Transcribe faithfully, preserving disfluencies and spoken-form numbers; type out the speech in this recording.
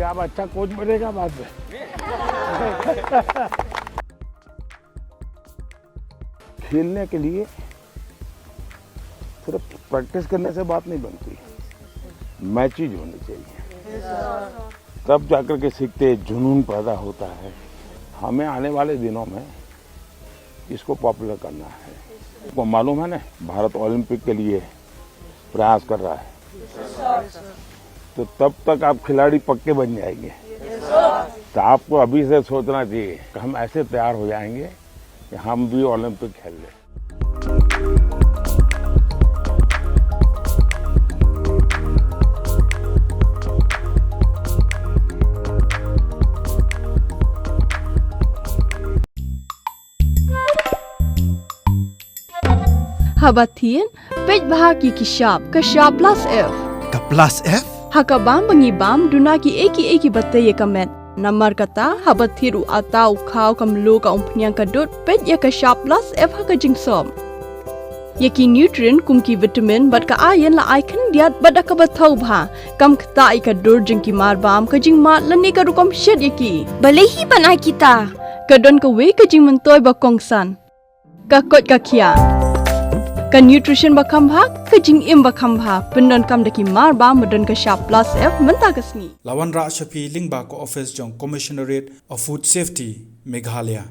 अब अच्छा कोच बनेगा बाद में। खेलने के लिए सिर्फ प्रैक्टिस करने से बात नहीं बनती, मैचेज होनी चाहिए, तब जाकर के सीखते हैं, जुनून पैदा होता है। हमें आने वाले दिनों में इसको पॉपुलर करना है। आपको मालूम है ना, भारत ओलंपिक के लिए प्रयास कर रहा है, तो तब तक आप खिलाड़ी पक्के बन जाएंगे। तो आपको अभी से सोचना चाहिए कि हम ऐसे तैयार हो जाएंगे कि हम भी ओलंपिक खेल लें। Haba thied, peit bha ki ki shap, ka shap plus F. Ka plus F? Ha ka bam ba ngi bam, duna ki ei ki ei ki ba tei ïa ka met. Namar kata, haba thied u ata, u khaw, ka mluh, ka umphniang, ka dud, peit ïa ka shap plus F ha ka jingsop. Ïa ki nutrient kum ki vitamin bad ka iron la ai khyndiat bad da kaba thaw bha. Kam ktah ïa ka dur jong ki mar bam, ka jingmad lane ka rukom shet ïa ki. Balei hi ban ai kita? Ka don kawei ka jingmyntoi ba kongsan. Ka koit ka khiah. Ka nutrition ba kham bha, ka jingim ba kham bha. Pyndonkam da ki mar bam ba don ka shap plus F mynta ka sngi. La wanrah sha phi lyngba ka office jong Commissionerate of Food Safety, Meghalaya.